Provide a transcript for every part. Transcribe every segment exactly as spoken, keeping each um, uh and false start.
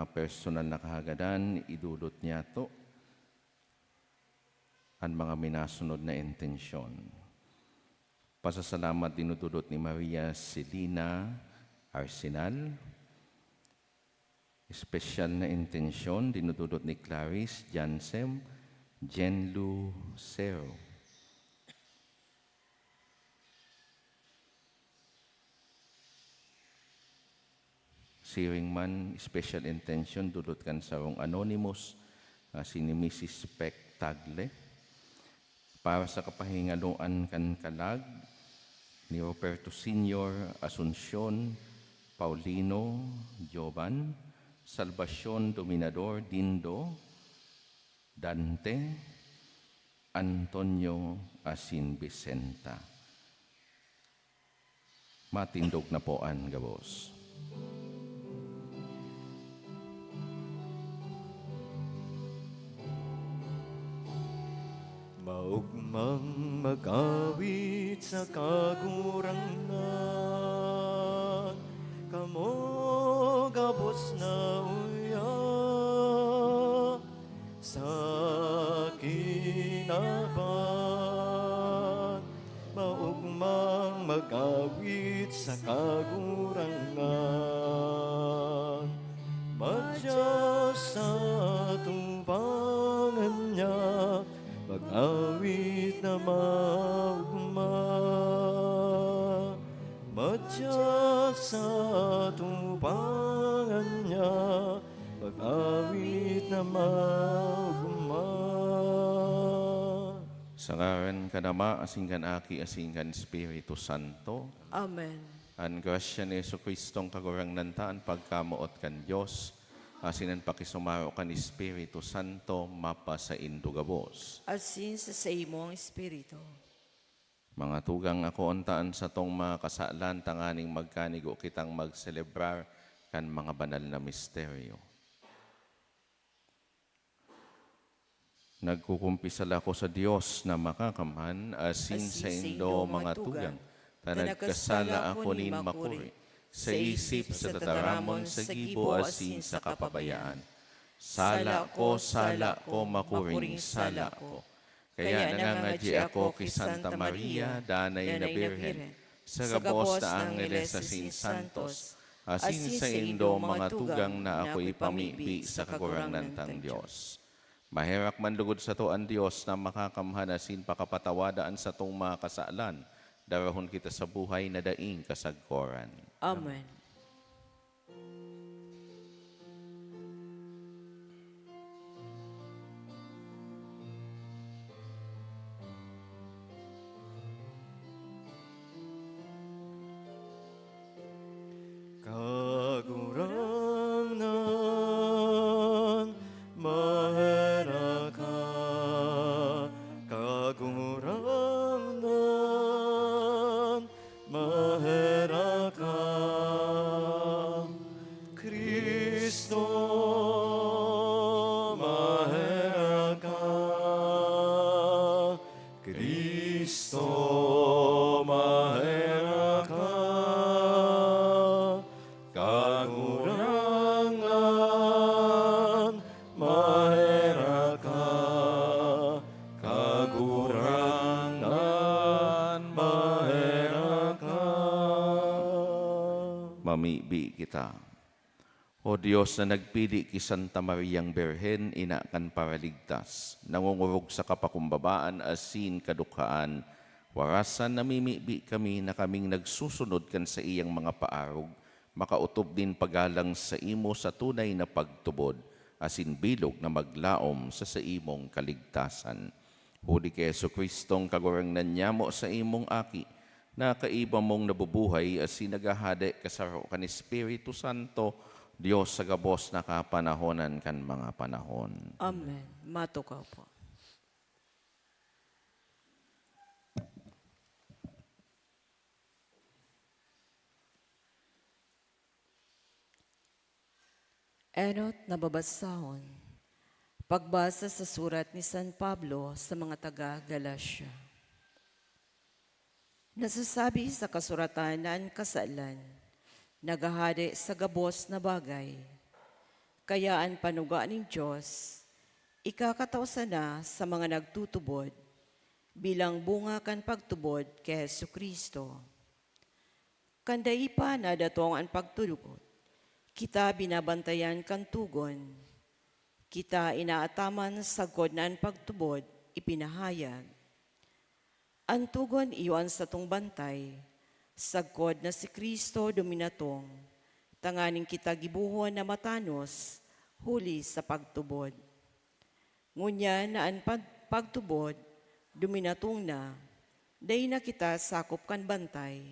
mga personal na kahagadan, idudot niyato an mga minasunod na intensyon. Pasasalamat dinudulot ni Maria Celina Arsenal. Espesyal na intensyon dinudulot ni Clarice Jansem Jenlu Cero. Siring man, special intention dulot kan sarong anonymous, ah, si ni Missus Peck Tagle. Para sa kapahingaloan kan kalag ni Roberto Senior Asuncion, Paulino, Jovan, Salvacion Dominador, Dindo, Dante, Antonio, asin Vicenta. Matindog na po an gabos. Maugmang mag-awit sa Kagurangnan, kamo gabos na uya sa kinaban, maugmang mag-awit sa Kagurangnan. Madya sa atubangan niya, mag-awit na maugma. Madya sa atubangan niya, mag-awit na maugma. Sa ngaran kan Ama, asin kan Aki, asin kan Espiritu Santo. Amen. An grasya ni Jesu-Cristong Kagurangnan ta, an pagkamoot kan Dios, asin an pakisumaro kan Espiritu Santo, mapasaindo gabos. Asin sa saimong espiritu. Mga tugang, akoon ta an satong mga kasalan tanganing magkanigo kitang magselebrar kan mga banal na misteryo. Nagkukumpisal ako sa Dios na makakamhan, asin saindo, mga tugang, ta nagkasala ako nin makuri, sa isip, sa tataramon, sa gibo, asin sa kapabayaan. Sala ko, sala ko, makuring sala ko. Kaya nangangadyi ako ki Santa Maria, Danay na Birhen, sa gabos na angheles asin santos, asin saindo, mga tugang, na ako ipamibi sa Kagurangnan tang Dios. Maherak man lugod sato an Dios na makakamhan asin pakapatawada an satong mga kasalan, darahon kita sa buhay na daing kasagkoran. Amen. Kagurangnan, maherak ka. Kagurangnan, maherak ka. Cristo, maherak ka. Cristo, maherak ka. Kagurangnan, maherak ka. Kagurangnan, maherak ka. Mamibi kita. O Dios na nagpili ki Santa Mariang Birhen, ina kan Paraligtas, nangongorog sa kapakumbabaan asin kadukhaan, warasan namimibi kami na kaming nagsusunod kan saiyang mga paarog, makaotob nin paggalang saimo sa tunay na pagtubod, asin bilog na maglaom sa saimong kaligtasan. Huli ki Jesu-Cristong Kagurangnan nyamo, saimong Aki, na kaiba mong nabubuhay asin naghahade kasaro kan Espiritu Santo, Dios sa gabos na kapanahonan kan mga panahon. Amen. Matukaw po. Enot na babasahon. Pagbasa sa surat ni San Pablo sa mga taga Galacia. Nasasabi sa kasuratan na an kasalan naghahade sa gabos na bagay. Kaya an panuga nin Dios ikakatao sana sa mga nagtutubod, bilang bunga kan pagtubod ki Jesu-Cristo. Kan dai pa nadatong an pagtubod, kita binabantayan kan togon. Kita inaataman sagkod na an pagtubod ipinahayag. An togon iyo an satong bantay, sagkod na si Cristo duminatong, tanganing kita gibohon na matanos huli sa pagtubod. Ngunyan na an pag-, pagtubod duminatong na, dai na kita sakop kan bantay.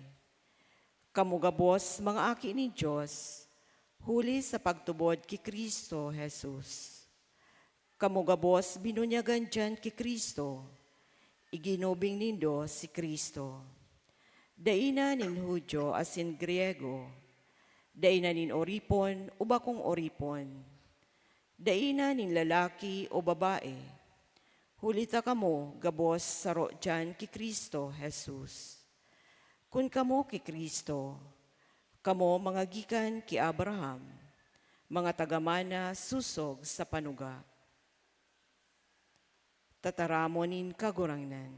Kamo gabos, mga aki nin Dios, huli sa pagtubod ki Cristo Jesus. Kamo gabos binunyagan diyan ki Cristo, iginubing nindo si Cristo. Dai na nin Judio asin Griego, dai na nin oripon o bakong oripon, dai na nin lalaki o babae, huli ta kamo gabos saro diyan ki Cristo Jesus. Kun kamo ki Cristo, kamo mga gikan ki Abraham, mga taga mana sosog sa panuga. Tataramon nin Kagurangnan.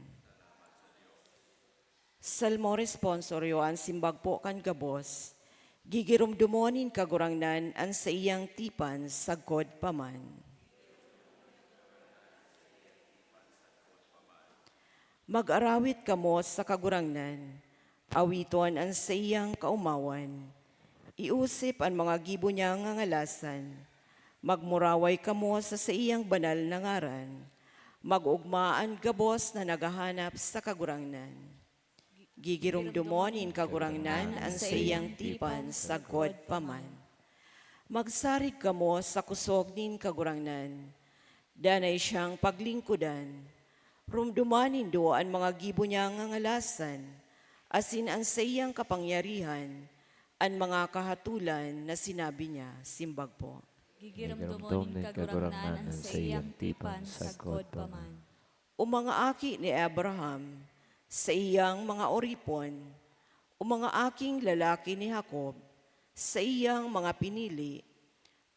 Salmo Responsorio. An simbag po kan gabos, gigiromdomon nin Kagurangnan an saiyang tipan sagkod pa man. Mag-arawit kamo sa Kagurangnan, awiton an saiyang kaomawan, iosip an mga gibo niyang ngangalasan. Magmuraway kamo sa saiyang banal na ngaran. Mag-ogma an gabos na naghahanap sa Kagurangnan. Gigiromdomon nin Kagurangnan an saiyang tipan sagkod pa man. Magsarig kamo sa kosog nin Kagurangnan, danay siyang paglingkodan. Romdoman nindo an mga gibo niyang ngangalasan, asin an saiyang kapangyarihan, an mga kahatolan na sinabi niya. Simbag po. Gigiromdomon nin Kagurangnan an saiyang tipan sagkod pa man. O mga aki ni Abraham, saiyang mga oripon, o mga aking lalaki ni Jacob, saiyang mga pinili,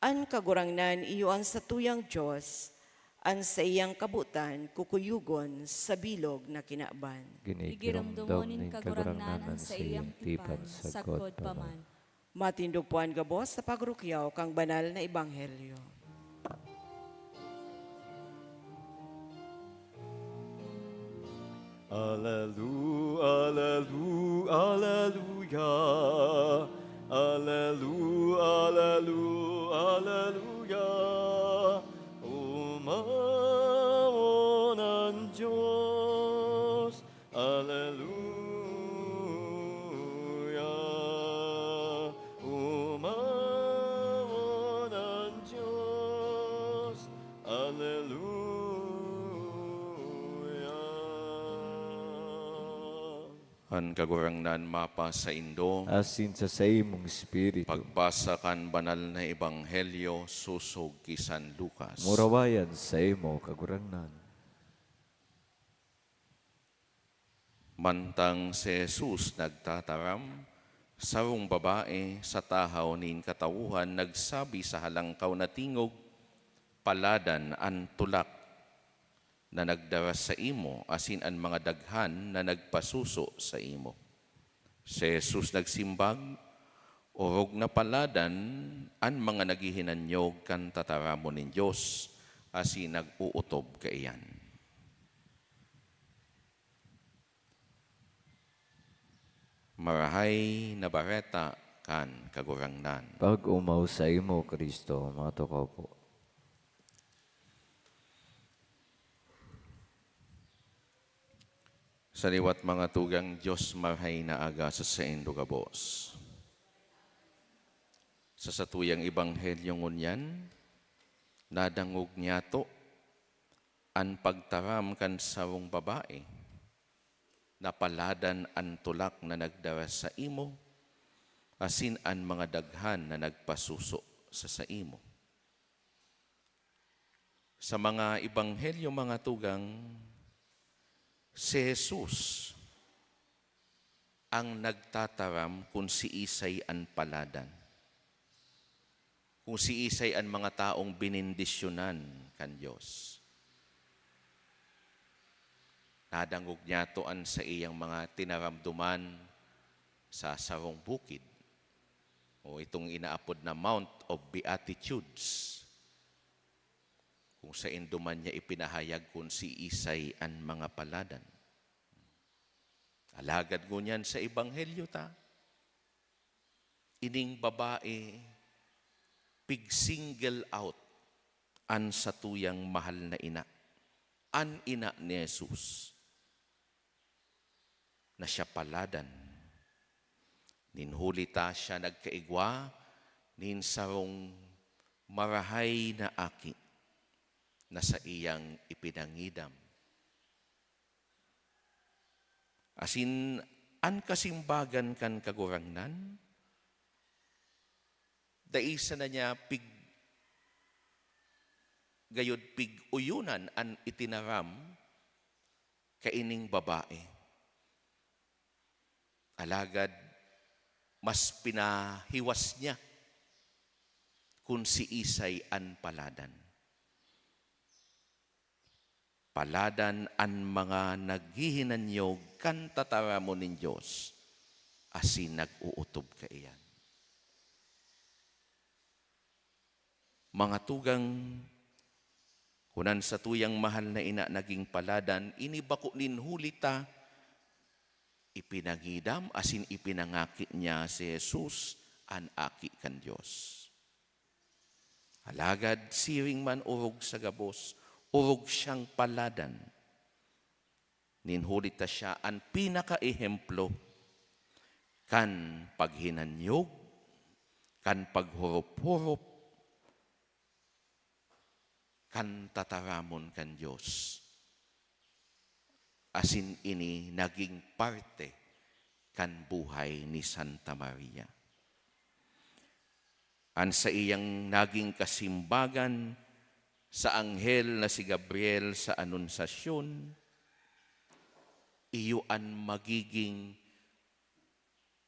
an Kagurangnan iyo an satuyang Dios, an saiyang kabotan kukuyogon sa bilog na kinaban. Ginigirom Gigiromdomon nin nin Kagurangnan Kagurangnan an an saiyang saiyang tipan tipan sagkod sagkod pa pa man. Man. Matindog po an gabos sa pagrukyaw kan banal na ebanghelyo. Alelu-, alelu-, aleluya. Alelu-, alelu-, aleluya. Omawon an Dios. Aleluya. Omawon an Dios. Aleluya. An Kagurangnan mapasaindo. Asin sa saimong espiritu. Pagbasa kan Banal na Ebanghelyo sosog ki San Lucas. Murawayan saimo, Kagurangnan. Mantang si Jesus nagtataram, sarong babae sa tahaw nin katawohan nagsabi sa halangkaw na tingog, "Paladan an tulak na nagdara saimo asin an mga daghan na nagpasuso saimo." Si Jesus nagsimbag, "Orog na paladan an mga naghihinanyog kan tataramon nin Dios asin nag-ootob kaiyan." Marahay na Bareta kan Kagurangnan. Pag-omaw saimo, Cristo, matukaw po. Sa liwat, mga tugang, Dios marahay na aga sa saindo gabos. Sa satuyang ebanghelyo ngunyan, nadangog niyato an pagtaram kan sarong babae, "Napaladan an tulak na nagdara saimo, asin an mga daghan na nagpasuso sa saimo." Sa mga ebanghelyo, mga tugang, si Jesus ang nagtataram kun siisay an paladan. kung siisay an mga taong benendisyonan kan Dios. Nadangog niyato an saiyang mga tinaramdoman sa sarong bukid, o itong inaapod na Mount of Beatitudes, kung saindo man niya ipinahayag kun siisay an mga paladan. Alagad ngunyan sa Ebanghelyo ta, ining babae pig-single out an satuyang mahal na ina, an ina ni Jesus, na siya paladan. Nin huli ta siya nagkaigwa nin sarong marahay na aki na saiyang ipinangidam. Asin an kasimbagan kan Kagurangnan, dai sana niya pig-, gayod pig-oyonan an itinaram kaining babae. Alagad mas pinahiwas niya kun siisay an paladan. Paladan an mga naghihinanyog kan tataramon nin Dios asin nag-ootob kaiyan. Mga tugang, kun an satuyang mahal na ina naging paladan, ini bako nin huli ta ipinangidam asin ipinangaki niya si Jesus, an Aki kan Dios. Alagad siring man orog sa gabos, orog siyang paladan. Nin huli ta siya an pinakaehemplo kan paghinanyog, kan paghorop-horop, kan tataramon kan Dios. Asin ini naging parte kan buhay ni Santa Maria. An saiyang naging kasimbagan sa anghel na si Gabriel sa Anunciacion, iyo an magiging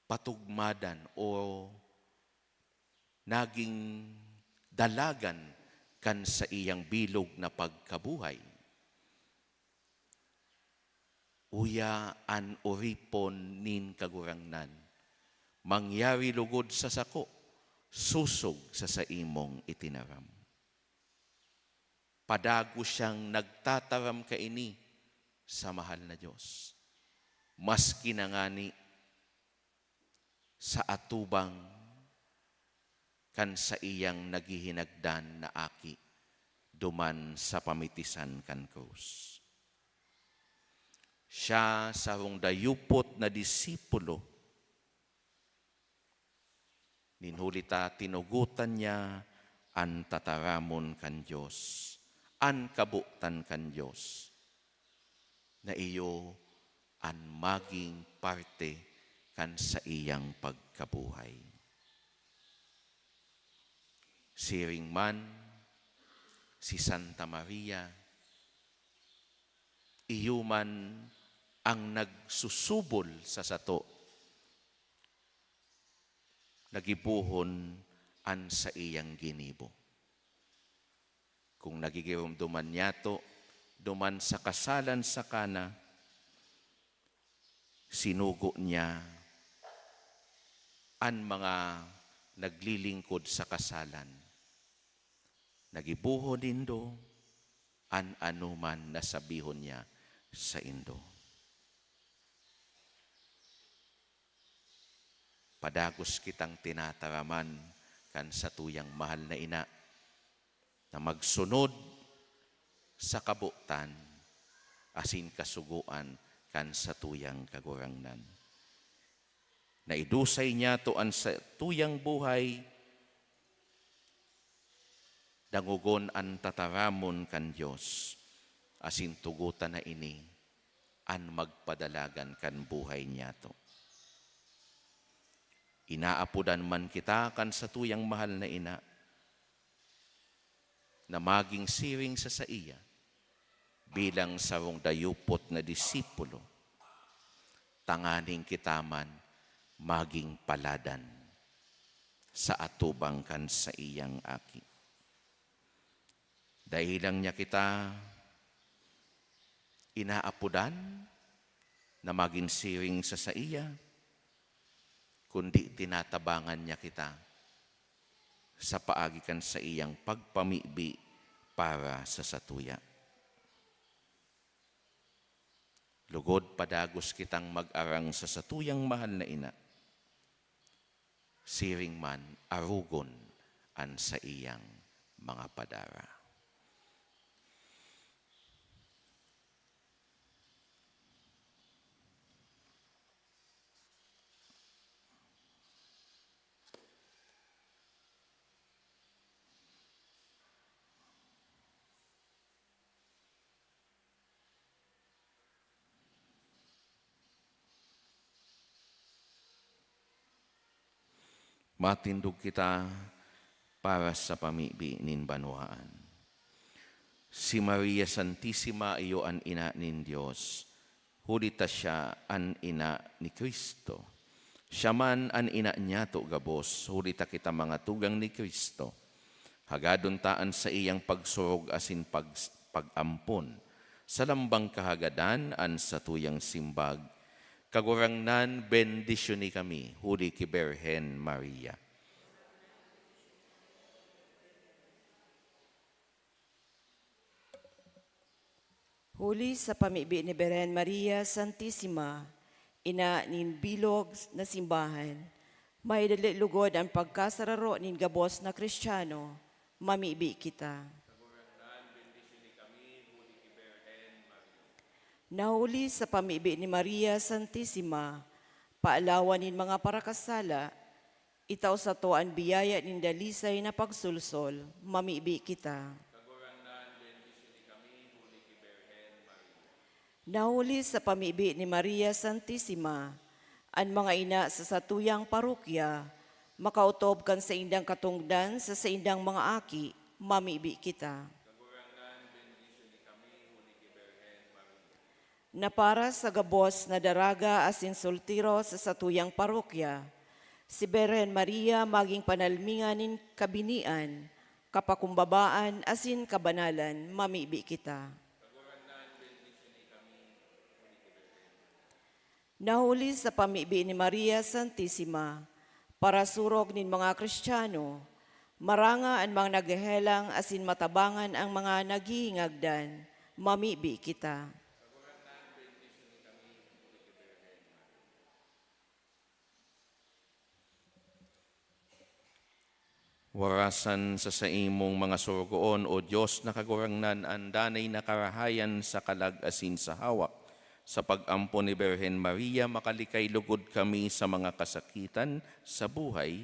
patugmadan o naging dalagan kan saiyang bilog na pagkabuhay. Uya an oripon nin Kagurangnan mangyari lugod sa sako, sosog sa saimong itinaram. Padagos siyang nagtataram kaini sa mahal na Dios, maski na ngani sa atubang kan saiyang naghihinagdan na aki duman sa pamitisan kan krus. Siya, sarong dayupot na disipulo, nin huli ta tinugotan niya an tataramon kan Dios, an kabotan kan Dios, na iyo an maging parte kan saiyang pagkabuhay. Siring man, si Santa Maria, iyo man ang nagsusubol sa sato na gibohon an saiyang ginibo. Kung nagigiromdoman niyato duman sa kasalan sa Cana, sinugo niya an mga naglilingkod sa kasalan. Nagibohon nindo an anoman na sabihon niya saindo. Padagos kitang tinataraman kan satuyang mahal na ina na magsunod sa kabotan asin kasugoan kan satuyang Kagurangnan. Naidusay niyato an satuyang buhay, dangogon an tataramon kan Dios, asin tugotan na ini an magpadalagan kan buhay niyato. Inaapodan man kita kan satuyang mahal na ina na maging siring sa saiya bilang sarong dayupot na disipulo, tanganing kita man maging paladan sa atubang kan saiyang Aki. Dai lang niya kita inaapodan na magin siring sa saiya, kundi tinatabangan niya kita sa paagi kan saiyang pagpamibi para sa satuya. Lugod padagos kitang mag-arang sa satuyang mahal na ina, siring man arogon an saiyang mga padara. Matindog kita para sa pamibi nin banwaan. Si Maria Santisima iyo an Ina nin Dios, huli ta siya an ina ni Cristo. Siya man an ina niyato gabos, huli ta kita mga tugang ni Cristo. Hagadon ta an saiyang pagsurog asin pag-, pag-ampon. Sa lambang kahagadan an satuyang simbag, Kagurangnan, bendisyoni kami huli ki Birhen Maria. Huli sa pamibi ni Birhen Maria Santisima, ina nin bilog na simbahan, may dali lugod an pagkasararo nin gabos na Kristiyano, mamibi kita. Nahuli sa pamibi ni Maria Santisima, paalawan nin mga parakasala, itao sato an biyaya nin dalisay na pagsolsol, mamibi kita. Nahuli sa pamibi ni Maria Santisima, an mga ina sa satuyang parokya, makaotob kan saindang katongdan sa saindang mga aki, mamibi kita. Na para sa gabos na daraga asin soltero sa satuyang parokya, si Birhen Maria magin panalmingan nin kabinian, kapakumbabaan asin kabanalan, mamibi kita. Nahuli sa pamibi ni Maria Santisima, parasurog nin mga Kristiyano, maranga an mga naghehelang asin matabangan an mga naghihingagdan, mamibi kita. Warasan sa saimong mga sorogoon, O Dios na Kagurangnan, an danay na karahayan sa kalag asin sa hawak. Sa pag-ampon ni Birhen Maria, makalikay lugod kami sa mga kasakitan sa buhay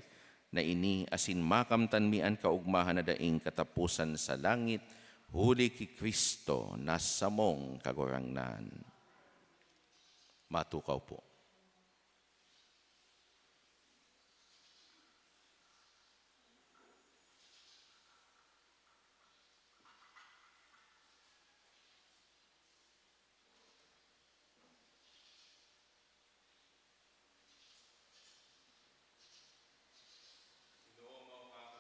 na ini, asin makamtan mi an kaogmahan na daing kataposan sa langit, huli ki Cristo na samong Kagurangnan. Matukaw po.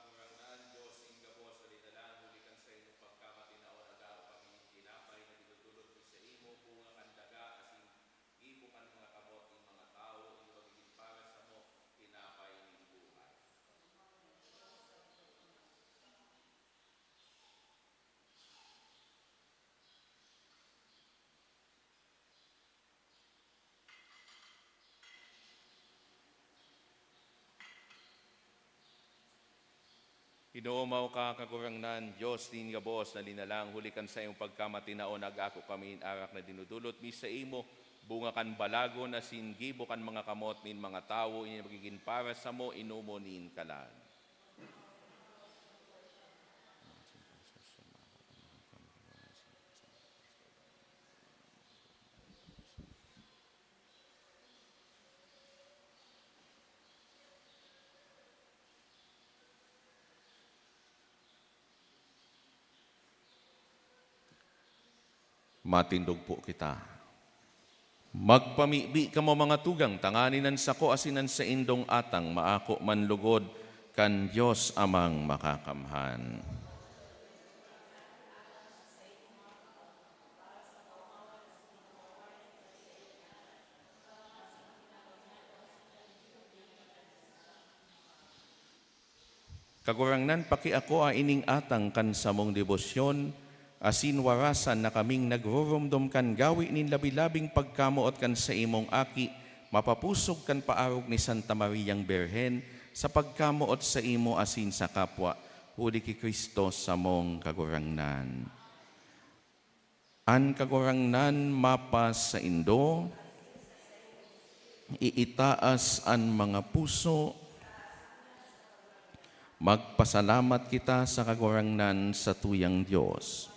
Ginoo mo ka, Kagurangnan, Dios nin gabos na linalang, huli kan saimong pagkamatinaon, nagdao kami nin tinapay na dinudulot mi saimo, bunga kan daga asin gibo kan mga kamot nin mga tawo, ini magigin para samo tinapay nin buhay. Ginoo mo ka, Kagurangnan, Dios nin gabos na linalang, huli kan saimong pagkamatinaon, nag-ako kami nin arak na dinudulot mi saimo, bunga kan balagon asin gibo kan mga kamot nin mga tawo, ini magigin para samo inomon nin kalag. Matindog po kita. Magpamibi kamo, mga tugang, tanganing an sako asin an saindong atang maako man lugod Kan Dios Amang Makakamhan. Kagurangnan, pakiakoa ining atang kan samong debosyon, asin warasan na kaming nagrurumdom kan gawi nin labi-labing pagkamoot kan saimong Aki, mapapusog kan paarog ni Santa Mariang Birhen, sa pagkamoot saimo asin sa kapwa, huli ki Cristo samong Kagurangnan. An Kagurangnan mapasaindo. Iitaas an mga puso. Magpasalamat kita sa Kagurangnan, satuyang Dios.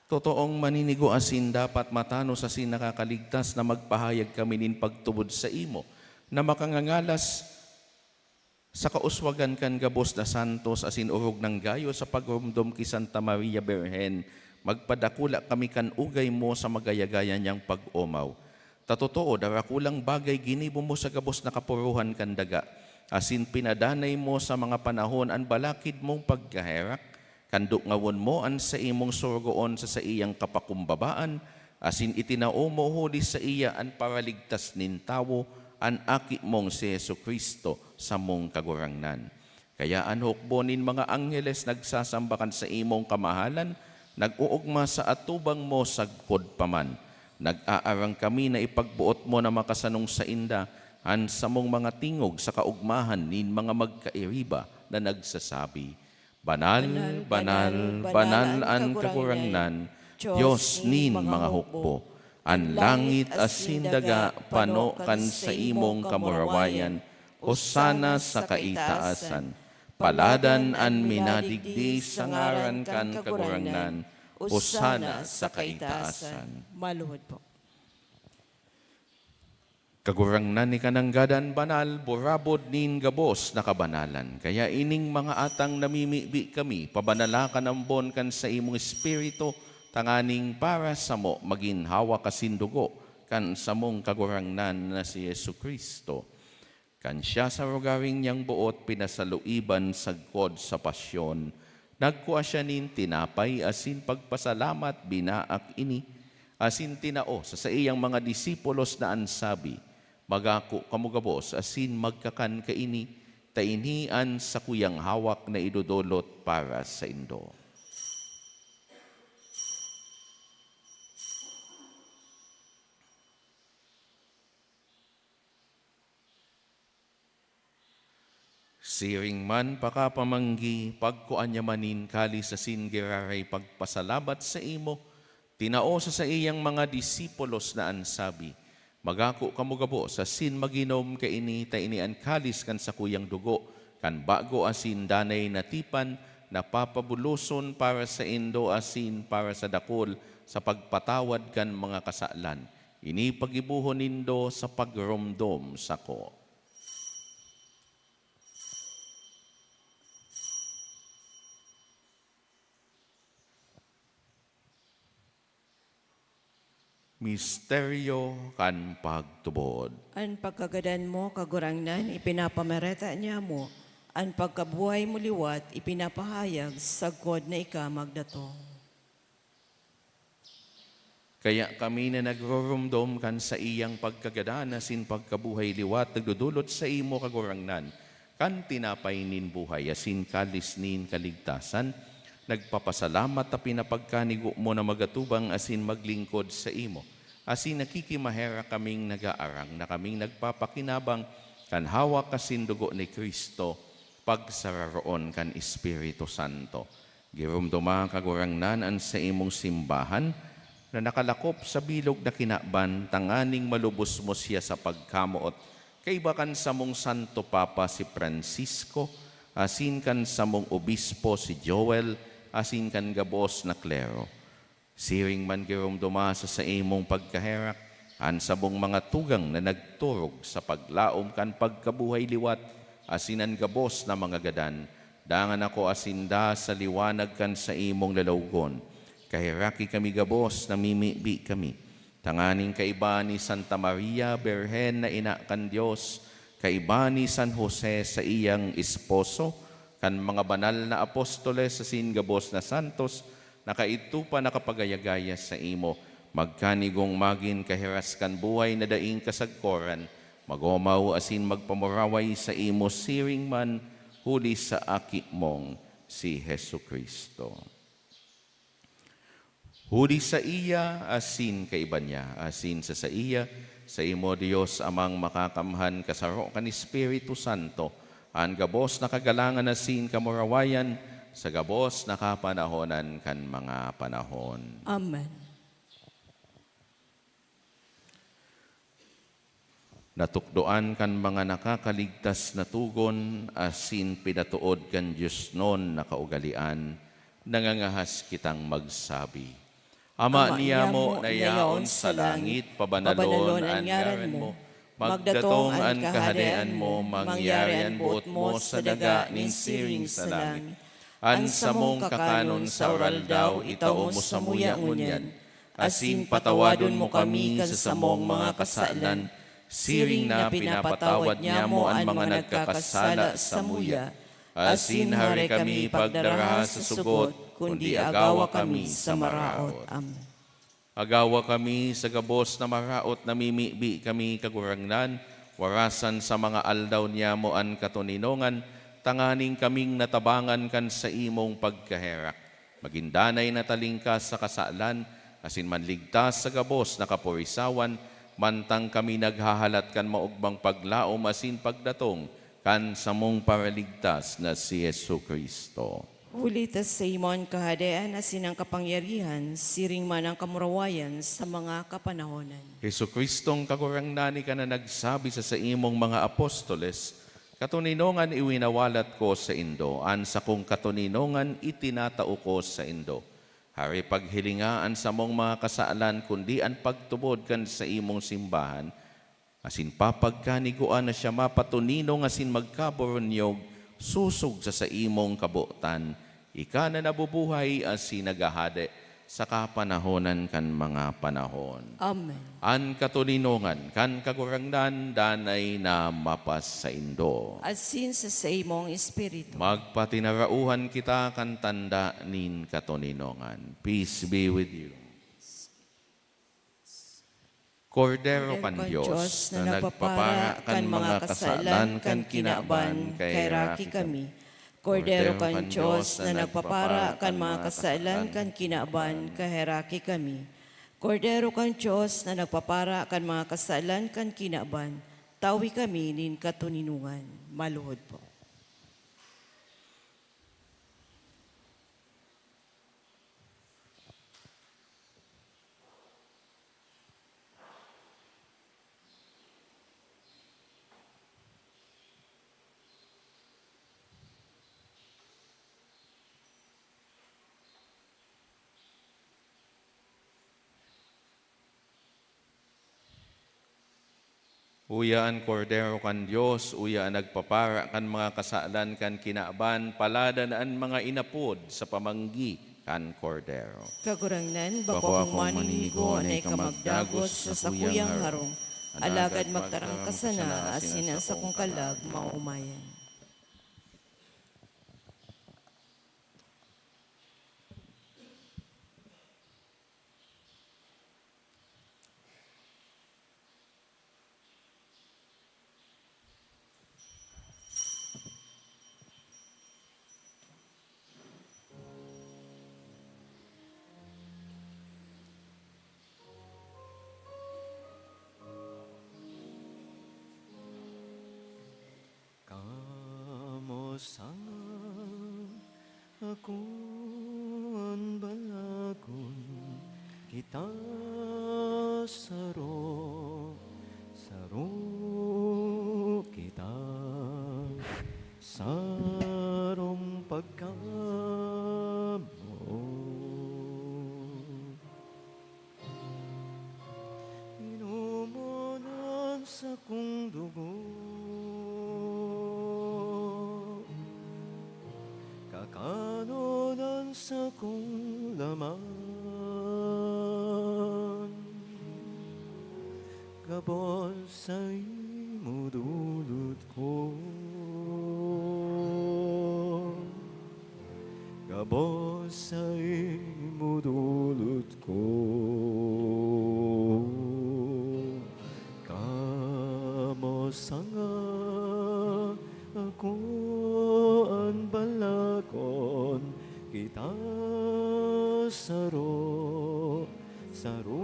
Totoong maninigo asin dapat matanos asin nakakaligtas na magpahayag kami nin pagtubod saimo, na makangangalas sa kauswagan kan gabos na santos asin orog nang gayo sa pagromdom ki Santa Maria Birhen, magpadakula kami kan ugay mo sa magayagaya niyang pag-omaw. Ta totoo, darakulang bagay ginibo mo sa gabos na kapuruhan kan daga, asin pinadanay mo sa mga panahon an balakid mong pagkaherak, kan dungawon mo an saimong Sorogoon sa saiyang kapakumbabaan, asin itinao mo huli saiya an Paraligtas nin tawo, an Aki mong si Jesu-Cristo, samong Kagurangnan. Kaya an hukbo nin mga angheles nagsasamba kan saimong kamahalan, nag-oogma sa atubang mo sagkod pa man. Nag-aarang kami na ipagboot mo na makasanong sainda an samong mga tingog sa kaogmahan nin mga magkairiba na nagsasabi, "Banal, banal, banal an Kagurangnan, Dios nin mga hukbo. An langit asin daga pano kan saimong kamurawayan. Hosana sa kaitaasan. Paladan an minadigdi sa ngaran kan Kagurangnan. Hosana sa kaitaasan." Maluhod po. Kagurangnan, ika nanggad an banal, burabod nin gabos na kabanalan. Kaya ining mga atang namimibi kami, pabanala kan ambon kan saimong Espiritu, tanganing para samo magin hawak asin dugo kan samong Kagurangnan na si Jesu-Cristo. Kan siya sa rogaring niyang boot pinasaluiban sagkod sa pasyon, nagkua siya nin tinapay asin pagpasalamat, binaak ini, asin tinao sa saiyang mga disipulos na an sabi, "Magako kamo gabos asin magkakan kaini, ta ini an sakuyang hawak na idodolot para saindo." Siring man pakapamanggi, pagkua niya man nin kalis asin giraray pagpasalamat saimo, tinao sa saiyang mga disipulos na an sabi, "Magako kamo gabos asin mag-inom kaini, ta ini an kalis kan sakuyang dugo kan bago asin danay na tipan, na papabuloson para saindo asin para sa dakul sa pagpatawad kan mga kasalan. Ini paggibohon nindo sa pagromdom sako." Misteryo kan pagtubod. An pagkagadan mo, Kagurangnan, ipinapamareta niamo, an pagkabuhay mo liwat ipinapahayag sagkod na ika magdatong. Kaya kami na nagroromdom kan saiyang pagkagadan asin pagkabuhay liwat, nagdodolot saimo, Kagurangnan, kan tinapay nin buhay asin kalis nin kaligtasan, nagpapasalamat ta pinapagkanigo mo na magatubang asin maglingkod saimo, asin nakikimaherak kaming nagaarang na kaming nagpapakinabang kan hawak asin dugo ni Cristo, pagsararoon kan Espiritu Santo. Giromdoma, Kagurangnan, an saimong simbahan na nakalakop sa bilog na kinaban, tanganing malubos mo siya sa pagkamoot, kaiba kan samong Santo Papa si Francisco, asin kan samong obispo si Joel, asin kan gabos na klero. Siring man giromdoma sa saimong pagkaherak an sabong mga tugang na nagturog sa paglaom kan pagkabuhay liwat asin an gabos na mga gadan, dangan akoa sinda sa liwanag kan saimong lalawgon. Kaheraki kami gabos, namimibi kami, tanganing kaiba ni Santa Maria, Birhen na ina kan Dios, kaiba ni San Jose saiyang esposo, kan mga banal na apostoles asin gabos na santos na kaidto pa nakapagaya-gaya saimo, magkanigong magin kahiras kan buhay na daing kasagkoran, mag-omaw asin magpamuraway saimo siring man huli sa Aki mong si Jesu-Cristo. Huli saiya asin kaiba niya, asin sa saiya, saimo, Dios Amang Makakamhan, kasaro kan Espiritu Santo, an gabos na kagalangan asin kamurawayan sa gabos na kapanahonan kan mga panahon. Amen. Natukdoan kan mga nakakaligtas na togon asin pinatood kan diosnon na kaugalean, nangangahas kitang magsabi, Ama niyamo na yaon sa langit, pabanalon an ngaran mo. Magdatong an Kahadean mo, mangyari an boot mo sa daga nin siring sa langit. An samong kakanon sa aroaldaw itao mo samuya ngunyan, asin patawadon mo kami sa samong mga kasalan, siring na pinapatawad nyamo an mga nagkakasala samuya. Asin hari kami pagdaraha sa sugot, kundi agawa kami sa maraot. Amen. Agawa kami sa gabos na maraot, namimibi kami, Kagurangnan, warasan sa mga aldaw niyamo an katoninongan, tanganing kaming natabangan kan saimong pagkaherak. Magin danay na talingkas sa kasalan, asin manligtas sa gabos na kapurisawan, mantang kami naghahalat kan maogmang paglaom asin pagdatong kan samong Paraligtas na si Jesu-Cristo. Huli ta saimo an kahadean asin an kapangyarihan, siring man an kamurawayan sa mga kapanahonan. Jesu-Cristong Kagurangnan, ika na nagsabi sa saimong mga apostoles, "Katoninongan iwinawalat ko saindo, an sakong katoninongan itinatao ko saindo." Hari, paghilinga an samong mga kasalan, kundi an pagtubod kan saimong simbahan, asin papagkanigua na siya mapatoninong asin magkaboronyog sosog sa saimong kabotan, ika na nabubuhay asin naghahade sa kapanahonan kan mga panahon. Amen. An katoninongan kan Kagurangnan danay na mapasaindo. Asin sa saimong espiritu. Magpatinarauhan kita kan tanda nin katoninongan. Peace be with you. Kordero kan Dios na nagpapara kan mga kasalan kan kinaban, kaheraki kami. Kordero kan Dios na nagpapara kan mga kasalan kan kinaban, kaheraki kami. Kordero kan Dios na nagpapara kan mga kasalan kan kinaban, tawi kami nin katoninongan. Maluhod po. Uya an Kordero kan Dios, uya an nagpapara kan mga kasalan kan kinaban, paladan an mga inapod sa pamanggi kan Kordero. Kagurangnan, bako akong maninigo na ika magdagos sa sakuyang harong, alagad magtaram ka sana asin an sakong kalag maomayan. Kamusta, akon balagon, kita saro, saro kita, sarong pagkamoot. Inomon an sakong dugo, kakanon an sakong laman, gabos saimo. mo dulot ko, gabos saimo dulot ko. Kamo sanga ako an balakon, kita saro, saro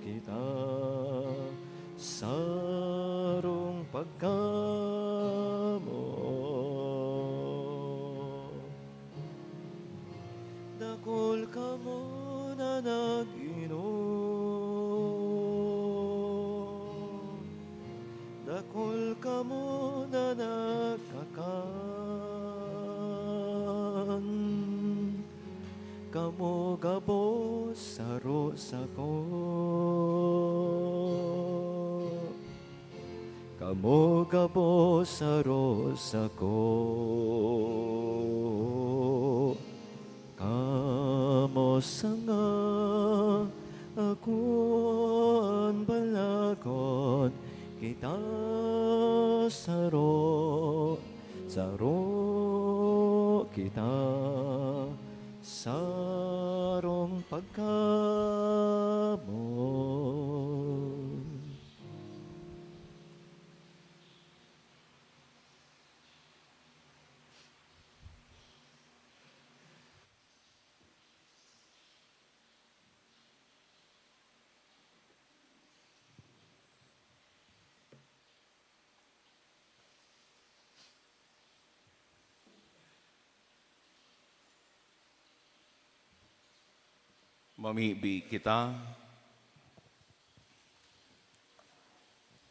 kita, sarong pagkamoot. Dakul kamo na nag-inom, dakul kamo na nagkakan, kamo gabos saro sako. Kamo gabos saro sako, kamo sanga ako an balakon, kita saro, saro kita, sarong pagkamoot. Mamibi kita.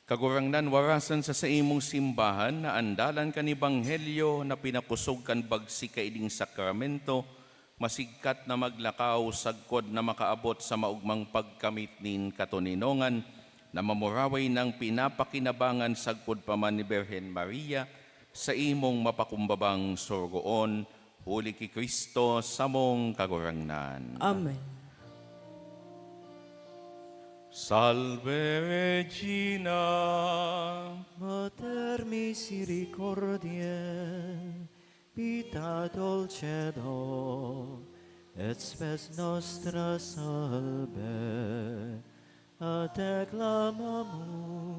Kagurangnan, warasan sa saimong simbahan na andalan kan ebanghelyo na pinakosog kan bagsik kaiding sakramento, masigkat na maglakaw sagkod na makaabot sa maogmang pagkamit nin katoninongan na mamuraway nang pinapakinabangan sagkod pa man ni Birhen Maria, saimong mapakumbabang sorogoon, huli ki Cristo samong Kagurangnan. Amen. Salve Regina, Mater misericordiae, vita dulcedo, et spes nostra salve, a te clamamus,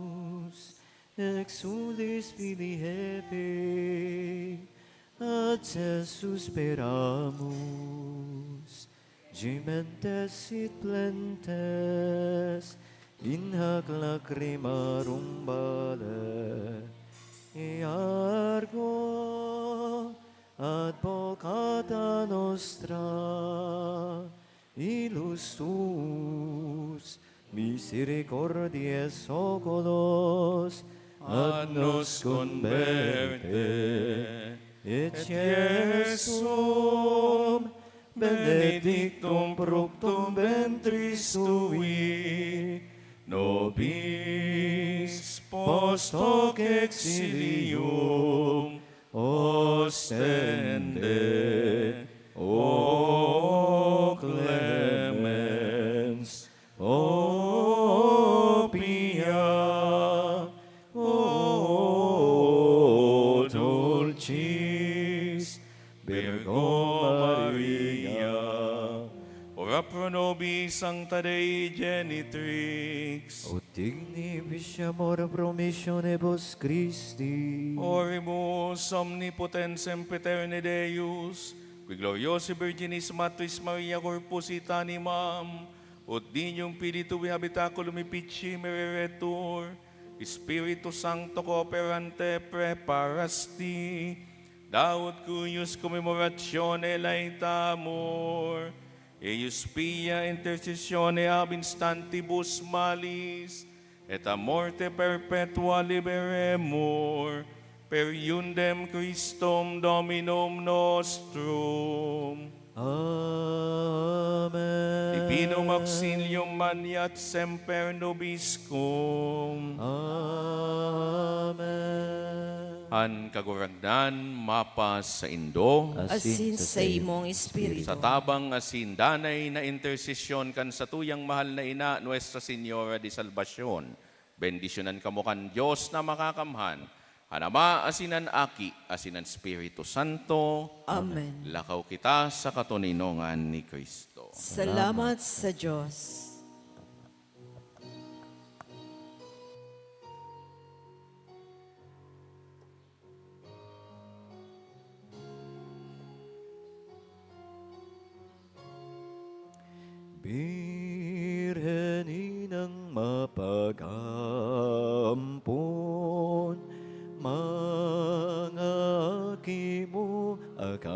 exulis fili Hevae, a te suspiramus. Gementes et plentes, in hac lacrimarum valle, eargo advocata nostra, ilus tuus misericordiae oculos, ad nos converte, et Iesum benedictum fructum ventris tui, nobis post hoc exilium ostende, O clemens, O pia, O dulcis Virgo Maria. Ora pro nobis, Sancta Dei Genitrix. Ut dignam ficiamur promissionibus Christi. Oremus, Omnipotens sempiterni Deus, qui gloriosae Virginis Matris Maria corpus et animam, ut Dignum Filii Tui habitaculum efficimere retur, Spiritu Sancto cooperante preparasti, daut cuius commemoratione laetamur, eius pia intercessione ab instantibus malis, et a morte perpetua liberemur, per iundem Christum Dominum nostrum. Amen. Divinum auxilium maneat semper nobiscum. Amen. An Kagurangnan mapasaindo. Asin sa saimong espiritu. Sa tabang asin danay na intersesyon kan satuyang mahal na Ina, Nuestra Señora de Salvacion, Bendisyonan kamo kan Dios na Makakamhan, an Ama, asin an Aki, asin an Espiritu Santo. Amen. Lakaw kita sa katoninongan ni Cristo. Salamat sa Dios. Birhen Inang mapag-ampon, mga aki mo agawon,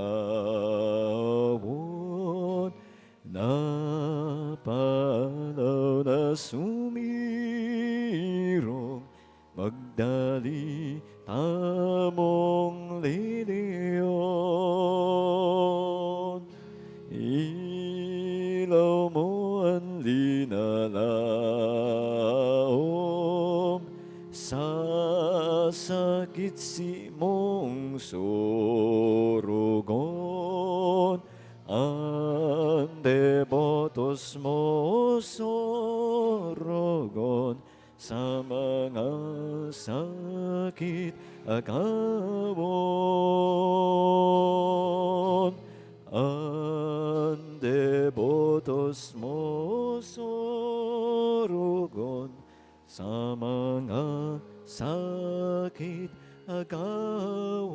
napalaw na sumirong, magdali tamong liliyon. Ilaw mo an linalaom, sa sakit simong sorogon, an debotos mo sorogon, sa mga sakit agawon, an debotos mo sorogon, sa mga sakit agawon.